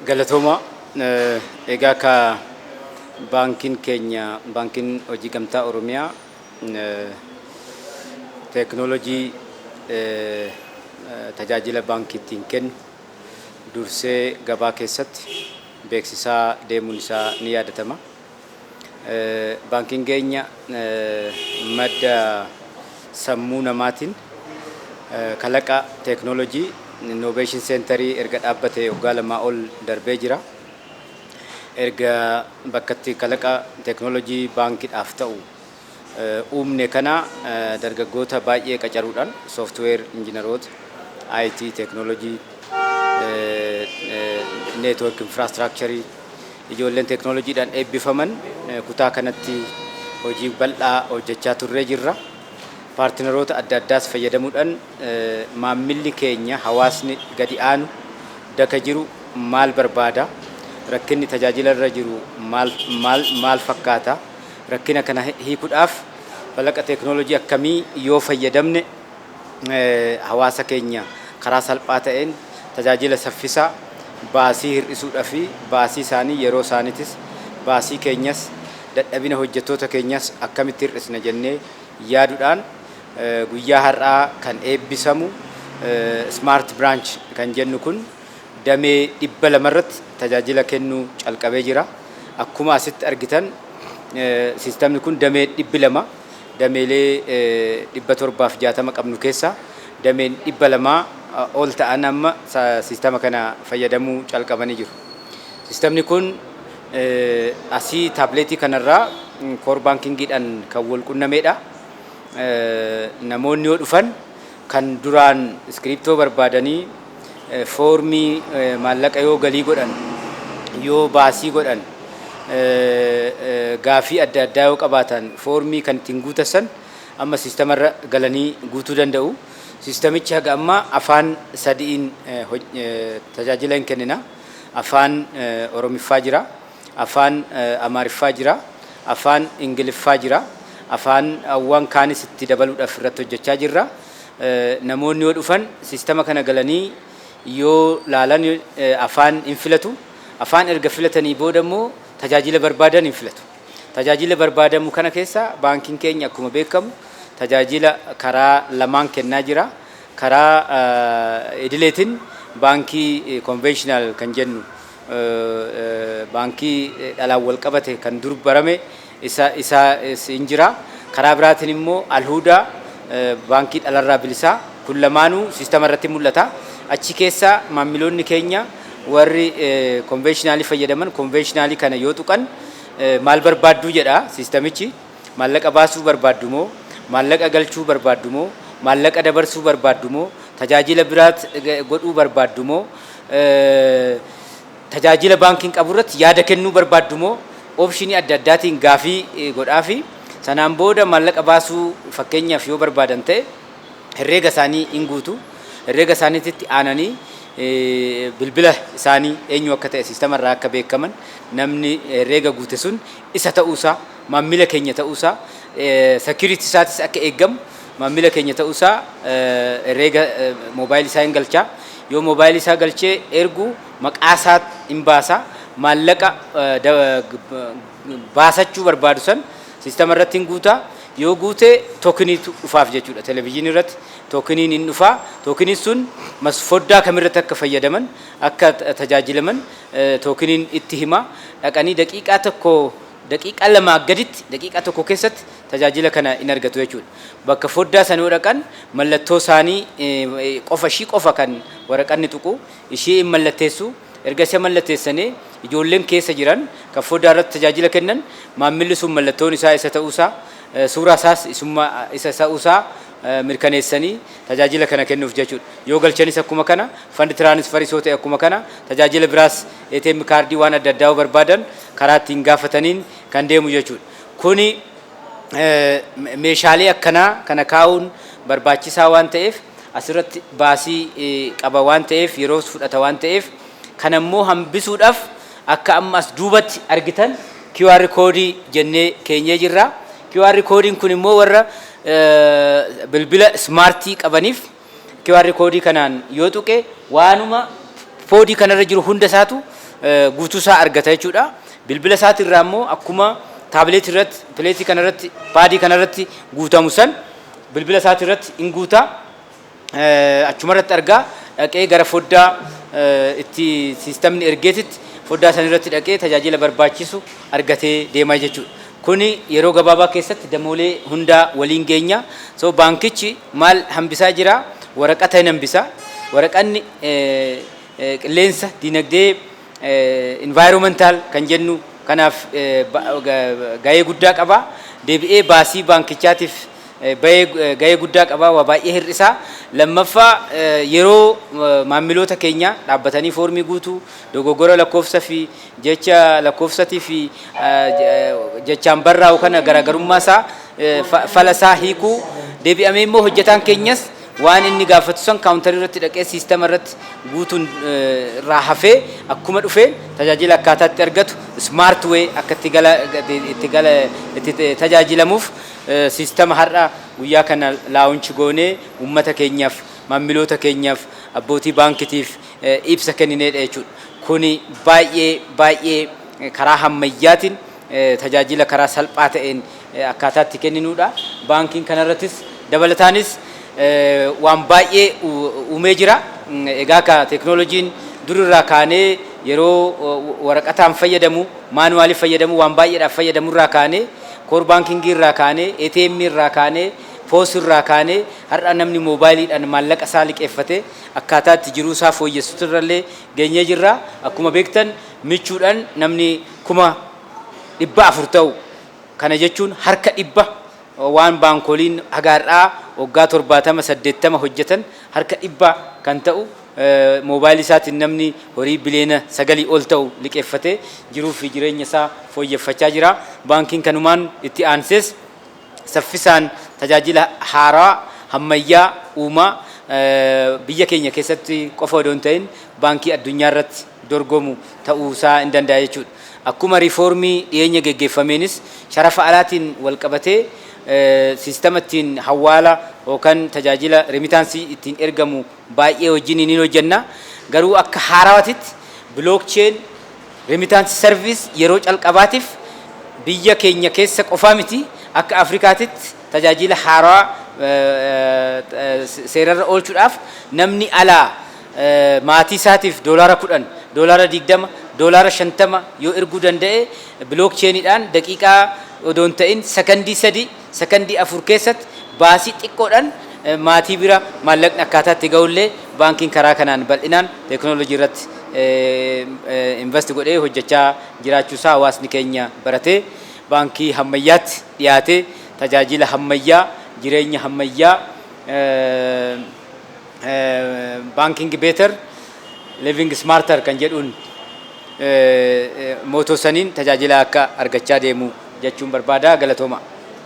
Galatooma. Egaa ka baankiin keenya, Baankiin Hojii Gamtaa Oromiyaa, teeknoolojii tajaajila baankii ittiin kennu dursee gabaa keessatti beeksisaa deemuun isaa ni yaadatama. Baankiin keenya madda sammuu namaatiin kalaqa teeknoolojii innovation centerii erga dhaabbate waggaa 2 ol darbee jira. Erga bakkatti kalaqa teeknoolojii baankiidhaaf ta'u uumne kana dargaggoota baay'ee qacaruudhaan software engineeroota, IT, teeknoolojii, network infrastructurii, ijoolleen teeknoolojiidhaan eebbifaman kutaa kanatti hojii bal'aa hojjechaa turree jirra. Partneroota adda addaas fayyadamuudhaan maammilli keenya, hawaasni gadi aanu daka jiru maal barbaada, rakkinni tajaajila irra jiru maal maal maal fakkaata, rakkina kana hiikuudhaaf kalaqa teeknoolojii akkamii yoo fayyadamne hawaasa keenya karaa salphaa ta'een tajaajila saffisaa, baasii hir'isuudhaa fi baasii isaanii, yeroo isaaniitis, baasii keenyas, dadhabina hojjettoota keenyas akkamitti hir'isna jennee yaaduudhaan guyyaa har'aa kan eebbisamu Smart Branch kan jennu kun damee 200 irratti tajaajila kennuu calqabee jira. Akkuma asitti argitan, siistamni kun damee 200, dameelee 760 qabnu keessaa dameen 200 ol ta'an amma siistama kana fayyadamuu calqabanii jiru. Siistamni kun asii tabletii kanarraa core bankingiidhaan kan wal qunnamedha. Namoonni yoo dhufan kan duraan iskiriptoo barbaadanii foormii maallaqa yoo galii godhan, yoo baasii godhan, gaafii adda addaa yoo qabaatan foormii kan ittiin guutassan amma siistamarra galanii guutuu danda'u. Siistamichi haga ammaa afaan sadi'iin tajaajila hin kennina. Afaan Oromiffaa jira, afaan Amaariffaa jira, afaan Ingiliffaa jira, afaan awwaan kaanis itti dabaluudhaaf irratti hojjechaa jirra. Namoonni yoo dhufan siistama kana galanii yoo laalan afaan hin filatu. Afaan erga filatanii booda immoo tajaajila barbaadan hin filatu. Tajaajila barbaadamu kana keessa baankiin keenya akkuma beekamu tajaajila karaa lamaan kennaa jira. Karaa idileetiin baankii conventional kan jennu, baankii dhalaan wal qabate kan dur barame isa hin jira. Karaa biraatiin immoo alhuudaa, baankii dhalarraa bilisaa, kun lamaanuu siistama irratti mul'ata. Achi keessa maamiloonni keenya warri conventionalii fayyadaman conventionalii kana yoo tuqan, maal barbaadduu jedha siistamichi. Maallaqa baasuu barbaaddu moo, maallaqa galchuu barbaaddu moo, maallaqa dabarsuu barbaaddu moo, tajaajila biraat godhuu barbaaddu moo, tajaajila baankiin qabu irratti yaada kennuu barbaaddu moo, optionii adda addaatiin gaafii godhaafi. Sanaan booda maallaqa baasuu fakkeenyaaf yoo barbaadan ta'e herreega isaanii hin guutu. Herreega isaaniitti aananii bilbila isaanii, eenyu akka ta'e siistama irraa akka beekaman, namni herreega guute sun isa ta'uusaa, maamila keenya ta'uusaa, security isaatis akka eeggamu, maamila keenya ta'uusaa herreega moobaayilii isaa hin galchaa. Yoo moobaayilii isaa galchee ergu maqaa isaa hin baasaa. Maallaqa baasachuu barbaadu san siistama irratti hin guutaa. Yoo guute tokeniitu dhufaaf jechuudha. Televezyiinii irratti tokeniin hin dhufaa. Tokeniin sun foddaa kamirratti akka fayyadaman, akka tajaajilaman tokeniin itti hima. Dhaqanii daqiiqaa 1, daqiiqaa 2 gaditti, daqiiqaa 1 keessatti tajaajila kana hin argatu jechuudha. Bakka foddaa sana yoo dhaqan mallattoo isaanii qofa, ishii qofa kan waraqanni tuqu, ishii hin mallatteessu. Erga isa mallatteessanii ijoolleen keessa jiran kan foddaa irratti tajaajila kennan maammilli sun mallattoon isaa isa ta'uusaa, suuraa isaas isummaa isa ta'uusaa mirkaneessanii tajaajila kana kennuuf jechuudha. Yoo galchanis akkuma kana, fund transferii yoo ta'e akkuma kana, tajaajila biraas ATM kaardii waan adda addaa yoo barbaadan karaa ittiin gaafataniin kan deemu jechuudha. Kuni meeshaalee akkanaa kana kaa'uun barbaachisaa waan ta'eef, asirratti baasii qaba waan ta'eef, yeroo fudhata waan ta'eef, kana immoo hambisuudhaaf akka amma as duubatti argitan QR koodii jennee keenyee jirra. QR koodiin kun immoo warra bilbila smartii qabaniif QR koodii kanaan yoo tuqe waanuma foodii kanarra jiru hunda isaatu guutuu isaa argata jechuudha. Bilbila isaatirraa immoo akkuma tablet irratti, pileetii kanarratti, paadii kanarratti guutamu san bilbila isaatirratti hin guutaa. Achumarratti argaa dhaqee gara foddaa itti siistamni ergeetitti, foddaa sanirratti dhaqee tajaajila barbaachisu argatee deemaa jechuudha. Kuni yeroo gabaabaa keessatti damoolee hundaa waliin geenya. So baankichi maal hambisaa jira? Waraqata hin hambisa. Waraqanni qilleensa dinagdee, environmental kan jennu kanaaf gahee guddaa qaba. Deebi'ee baasii baankichaatiif gahee guddaa qaba, waa baay'ee hir'isaa. Lammaffaa, yeroo maamiloota keenya dhaabbatanii foormii guutuu, dogoggora lakkoofsa fi jecha lakkoofsatii fi jechaan barraa'u kana garaagarummaa isaa fala isaa hiikuu, deebi'amee immoo hojjetaan keenyas waan inni gaafatu san kaawuntarii irratti dhaqee siistama irratti guutuun irraa hafee, akkuma dhufeen tajaajila akkaataatti argatu, smart way akka itti gala itti tajaajilamuuf siistama har'a guyyaa kana launch goonee uummata keenyaaf, maamiloota keenyaaf, abbootii baankitiif ibsa kennineedha jechuudha. Kuni baay'ee baay'ee karaa hammayyaatiin tajaajila karaa salphaa ta'een akkaataatti kenninuudha. Baankiin kanarrattis dabalataanis waan baay'ee uumee jira. Egaa ka teeknooloojiin durirraa kaanee yeroo waraqataan fayyadamu, maanuwaalii fayyadamu, waan baay'eedhaaf fayyadamu irraa kaanee, core baankingii irraa kaanee, ATM irraa kaanee, POS irraa kaanee, har'a namni moobaayiliidhaan maallaqa isaa liqeeffatee akkaataa itti jiruu isaa fooyyessutu irrallee geenyee jirra. Akkuma beektan, michuudhaan namni 400,000 ta'u, kana jechuun harka 100 waan baankoliin hagaarraa waggaa 70 80 hojjetan, harka 100 kan ta'u moobaayilii isaatiin namni horii biliyoona 9 ol ta'u liqeeffatee jiruu fi jireenya isaa fooyyeffachaa jira. Baankiin kanumaan itti aansees saffisaan tajaajila haaraa hammayyaa uumaa biyya keenya keessatti qofa odoo hin ta'in baankii addunyaa irratti dorgomu ta'uu isaa hin danda'a jechuudha. Akkuma riifoormii dhiyeenya geggeeffameenis sharafa alaatiin wal qabatee siistama ittiin hawaala yookaan tajaajila remitaansii ittiin ergamu baay'ee wajjin ni hojjenna. Garuu akka haarawaatitti blockchain remittance service yeroo calqabaatiif biyya keenya keessa qofaa miti, akka Afrikaatitti tajaajila haarawaa seerarra oolchuudhaaf, namni alaa maatii isaatiif $10, $20, $50 yoo erguu danda'e, blockchainiidhaan daqiiqaa odoo hin ta'in sakandii 3, sakandii 4 keessatti baasii xiqqoodhaan maatii bira maallaqni akkaataa itti ga'ullee baankiin karaa kanaan bal'inaan teekinooloojii irratti invest godhee hojjechaa jiraachuusaa hawaasni keenya baratee, baankii hammayyaatti dhiyaatee tajaajila hammayyaa, jireenya hammayyaa, "Banking better, living smarter" kan jedhuun motto saniin tajaajila akka argachaa deemu jechuun barbaada. Galatooma.